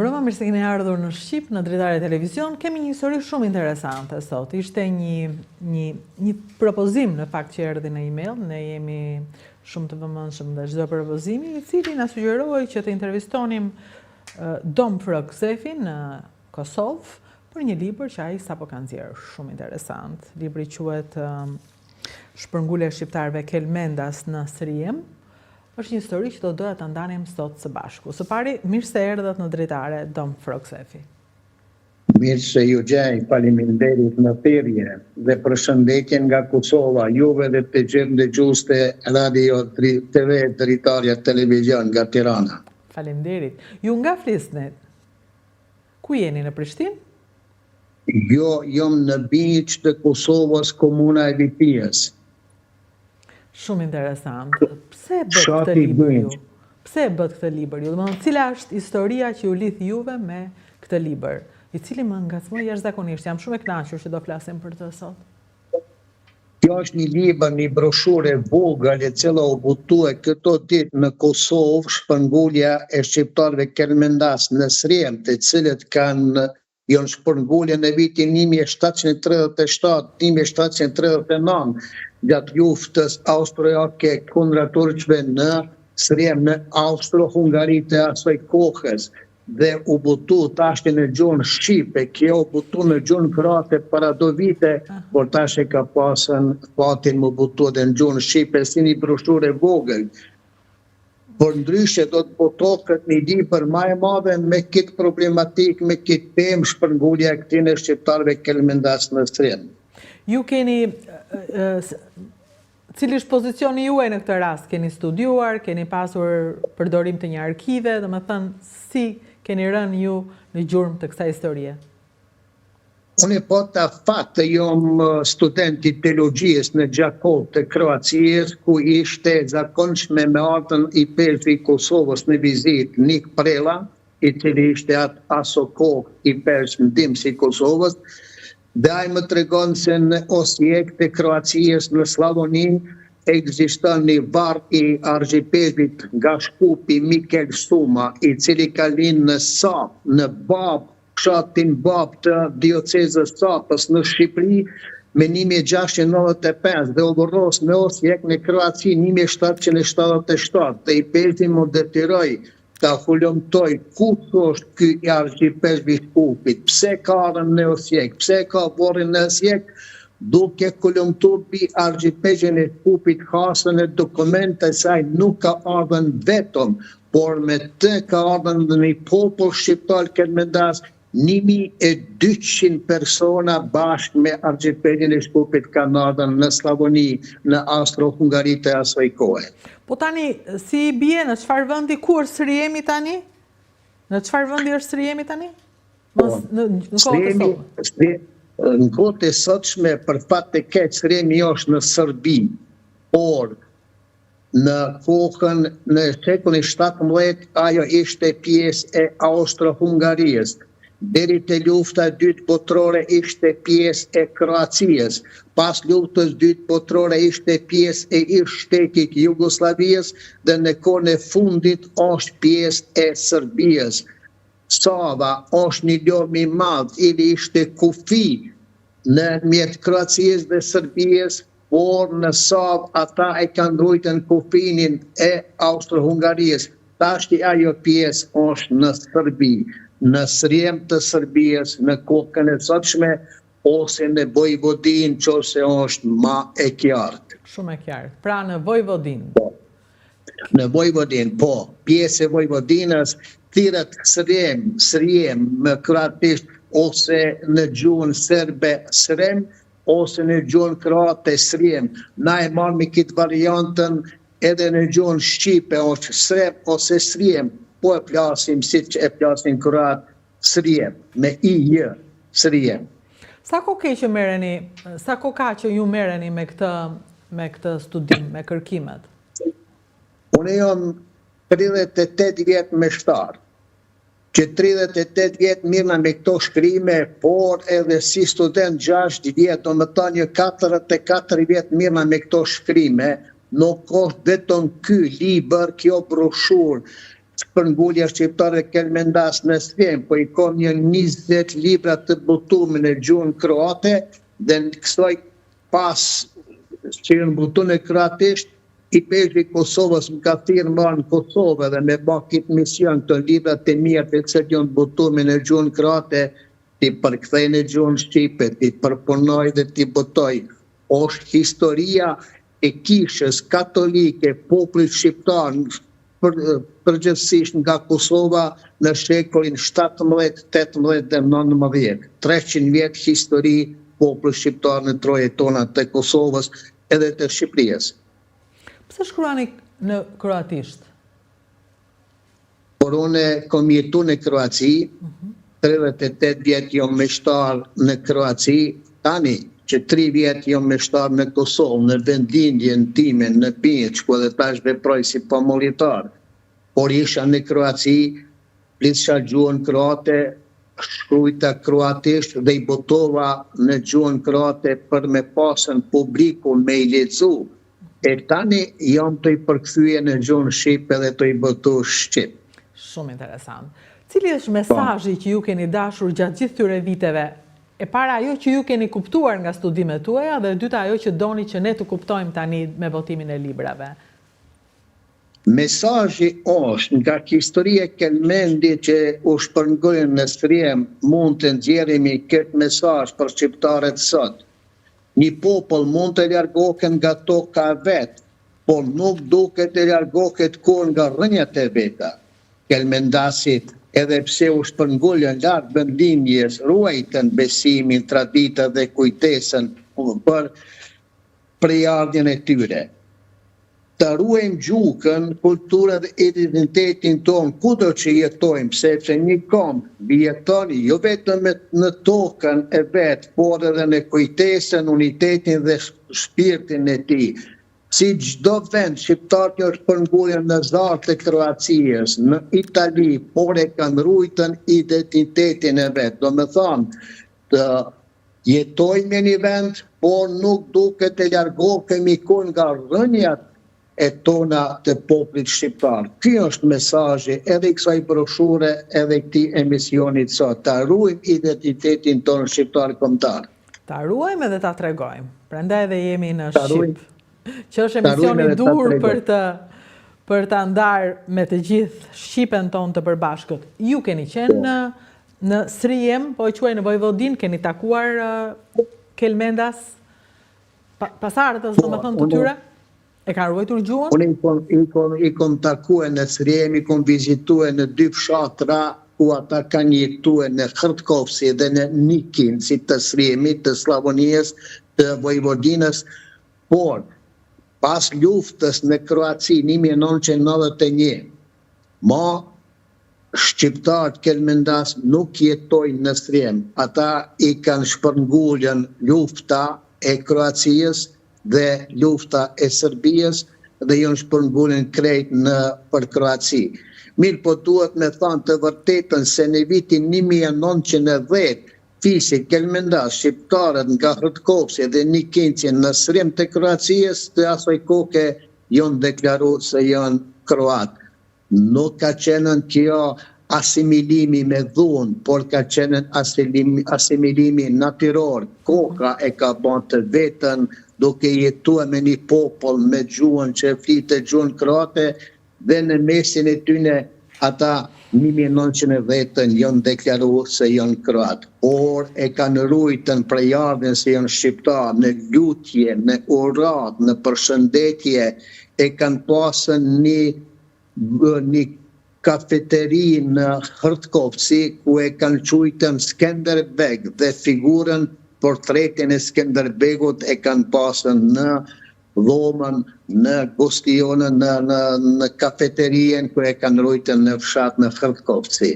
Mirëmbrëma, mirë se keni ardhur në Shqip, në Dritare Televizion. Kemi një histori shumë interesante sot. Ishte një, një, një propozim në fakt që erdhi në email. Ne jemi shumë të vëmendshëm ndaj çdo propozimi, i cili na sugjeroi që të intervistonim Dom Frrok Zefin në Kosovë për një libër që ai sapo ka nxjerrë, shumë interesant. Libri quhet Shpërngulja e shqiptarëve kelmendas në Srijem. Është një histori që do doja ta ndanim sot së bashku. Së pari, mirë se erdhët në Dritare, Dom Frrok Zefi. Mirë se ju gjej, faleminderit në thirrje dhe përshëndetje nga Kosova, juve dhe të gjithë ndëgjuesit e Radio TV Dritarja Televizion nga Tirana. Faleminderit. Ju nga flisni? Ku jeni në Prishtinë? Jo, jam në Bincë të Kosovës, komuna e Vitisë. Shumë interesant. Pse e bëtë këtë libër ju? Pse e bëtë këtë libër ju? Domethënë, cila është historia që ju lidh juve me këtë libër, i cili më ngacmoi jashtëzakonisht. Jam shumë e kënaqur që do flasim për të sot. Kjo është një libër, një broshurë e vogël e cila u botue këto ditë në Kosovë, shpërngulja e shqiptarëve kelmendas në Srem, të cilët kanë janë shpërngulë në vitin 1737, 1739, gjatë luftës austriake kundra turqve në Srem, në Austro-Hungari të asaj kohës. dhe u botu tashti në gjuhën shqipe, kjo u botu në gjuhën kroate para do vite, por tash e ka pasën fatin m'u botu edhe në gjuhën shqipe si një broshurë e vogël. Por ndryshe do të botohet një libër ma e madhe me këtë problematikë, me këtë temë shpërngulja e këtyne shqiptarëve kelmendas në Srem. Ju keni Cili është pozicioni juaj në këtë rast? Keni studiuar, keni pasur përdorim të një arkive, domethënë si keni rënë ju në gjurmë të kësaj historie? Unë pata fat të jom student i teologjisë në Gjakovë të Kroacisë, ku ishte e zakonshme me ardhën ipeshkvi i Kosovës në vizitë, Nik Prela, i cili ishte atë aso kohë ipeshkv ndihmës i Kosovës, Dhe ai më tregon se në Osijek të Kroacisë në Sllavoni ekziston një varr i argjipeshkvit nga Shkupi Mikel Suma, i cili ka lind në Sapë, në Babë, fshatin Babë të diocezës Sapës në Shqipëri me 1695 dhe u varros në Osijek në Kroaci 1777 dhe ipeshkvi më detyroi Ta hulumtoj kush është ky argjipeshkvi i Shkupit, pse ka ardhur në Osijek, pse e ka vorrin në Osijek, duke hulumtu mbi argjipeshkvin e Shkupit hasën në dokumente se ai nuk ka ardhur vetëm, por me të ka ardhur dhe një popull shqiptar kelmendas 1200 persona bashkë me argjipeshkvin e Shkupit kanë ardhur në Sllavoni, në Austro-Hungari të asaj kohe. Po tani, si i bie, në çfarë vendi, ku është Sriemi tani? Në çfarë vendi është Sriemi tani? Po, në, në kohët e sotme. Në kohët e sotshme, për fat të keq, Sriemi është në Serbi, por Në kohën në shekullin 17 ajo ishte pjesë e Austro-Hungarisë. Deri te Lufta e Dytë Botërore ishte pjesë e Kroacisë. Pas Luftës Dytë Botërore ishte pjesë e ish-shtetit Jugosllavisë dhe në kohën e fundit është pjesë e Serbisë. Sava është një lum i madh i cili ishte kufi ndërmjet Kroacisë dhe Serbisë, por në Savë ata e kanë rujtën kufinin e Austro-Hungarisë, tashti ajo pjesë është në Serbi, në Srjem të Serbisë në kohën e sotshme ose në Vojvodinë qofse është ma e kjartë. Shumë e kjartë. Pra në Vojvodinë. Po. Në Vojvodinë, po. Pjesë e Vojvodinës thirret Srem, Srijem në kroatisht ose në gjuhën serbe Srem, ose në gjuhën kroate Srijem. Na e marrim këtë variantën edhe në gjuhën shqipe është Srem ose Srijem, po e flasim siç e flasin kroat Srijem, me i j, Srijem. Sa kohë ke që merreni, sa kohë ka që ju merreni me këtë me këtë studim, me kërkimet? Unë jam 38 vjet meshtar. Që 38 vjet mirrna me këto shkrime, por edhe si student 6 vjet, domethënë një 44 vjet mirrna me këto shkrime, nuk është vetëm ky libër, kjo broshurë. Shpërngulja shqiptare Kelmendas në Srem, po i kom një 20 libra të botume në gjuhën kroate dhe në kësaj pas që janë botu në kroatisht, Ipeshkvi i Kosovës më ka thirrë me ardhë në Kosovë edhe me ba këtë mision këto librat e mia të cilët janë botume në gjuhën kroate t'i përkthej në gjuhën shqipe, t'i përpunoj dhe t'i botoj. Osht historia e Kishës Katolike, popullit shqiptar, përgjithësisht nga Kosova në shekullin 17, 18 dhe 19. 300 vjet histori popullit shqiptar në trojet tona të Kosovës edhe të Shqipërisë. Pse shkruani në kroatisht? Por unë kom jetu në Kroaci, 38 vjet jom meshtar në Kroaci, tani që 3 vjet jom meshtar në Kosovë, në vendlindjen time, në Binç, ku edhe tash veproj si famullitar. Por isha në Kroaci, Flitsha gjuhën kroate, shkrujta kroatisht dhe i botova në gjuhën kroate për me pasën publiku me i lexu. E tani jam tu i përkthye në gjuhën shqipe dhe tu i botu shqip. Shumë interesant. Cili është mesazhi që ju keni dashur gjatë gjithë këtyre viteve? E para ajo që ju keni kuptuar nga studimet tuaja dhe e dyta ajo që doni që ne të kuptojmë tani me botimin e librave. Mesazhi është, nga historia e Kelmendit që u shpërngulën në Srem, mund të nxjerrimi këtë mesazh për shqiptarët sot. Një popull mund të largohet nga toka e vet, por nuk duket të largohet kurrë nga rrënjët e veta. Kelmendasit, edhe pse u shpërngulën larg vendlindjes, ruajtën besimin, traditën dhe kujtesën për prejardhjen e tyre. Ta ruajmë gjuhën, kulturën dhe identitetin tonë kudo që jetojmë, sepse një komb mbijeton jo vetëm në tokën e vet, por edhe në kujtesën, unitetin dhe shpirtin e tij. Si çdo vend, shqiptarët janë shpërngulur në Zadar të Kroacisë, në Itali, por e kanë ruajtën identitetin e vet. Domethënë, të Jetojmë në një vend, por nuk duket të largohemi kurrë nga rrënjat e tona të popullit shqiptar. Ky është mesazhi edhe i kësaj broshure edhe i këtij emisionit sot, ta ruajmë identitetin tonë shqiptar kombëtar. Ta ruajmë edhe ta tregojmë. Prandaj edhe jemi në Shqip. Që është emisioni i duhur për të për ta ndarë me të gjithë shqipen tonë të përbashkët. Ju keni qenë po. në Në Srijem, po e quaj në Vojvodinë, keni takuar kelmendas, pasardhës, po, domethënë të tyre? E kanë ruajtur gjuhën? Unë i kom, i kom, i kom takue në Srijem, i kom vizitue në dy fshatra ku ata kanë jetue në Hrtkovci dhe në Nikinci të Sremit, të Slavonijes, të Vojvodinës, por pas luftës në Kroaci 1991, ma Shqiptarët kelmendas nuk jetojnë në Srem, ata i kanë shpërngulën lufta e Kroacijës dhe lufta e Serbijës dhe janë shpërngulën krejt nëpër Kroaci. Mirëpo duhet me thanë të vërtetën se në vitin 1910 fisi kelmendas shqiptarët nga Hrtkovci dhe Nikinci në Srem të Kroacijës të asaj koke janë deklaru se janë kroatë. Nuk ka qenën kjo asimilimi me dhunë, por ka qenën asimilimi natyror, koha e ka ba të vetën, duke jetue me një popull me gjuhën që e flitet gjuhën kroate dhe në mesin e tyne ata 1910-ën janë deklaru se janë kroatë, por e kanë rujtën prejardhjen se janë shqiptarë në lutje, në uratë, në përshëndetje, e kanë pasën një një kafeteri në Hrtkovci ku e kanë quajtën Skenderbeg dhe figurën portretin e Skenderbegut e kanë pasën në dhomën, në gostionën, në në në kafeterien ku e kanë rujtën në fshat në Hrtkovci.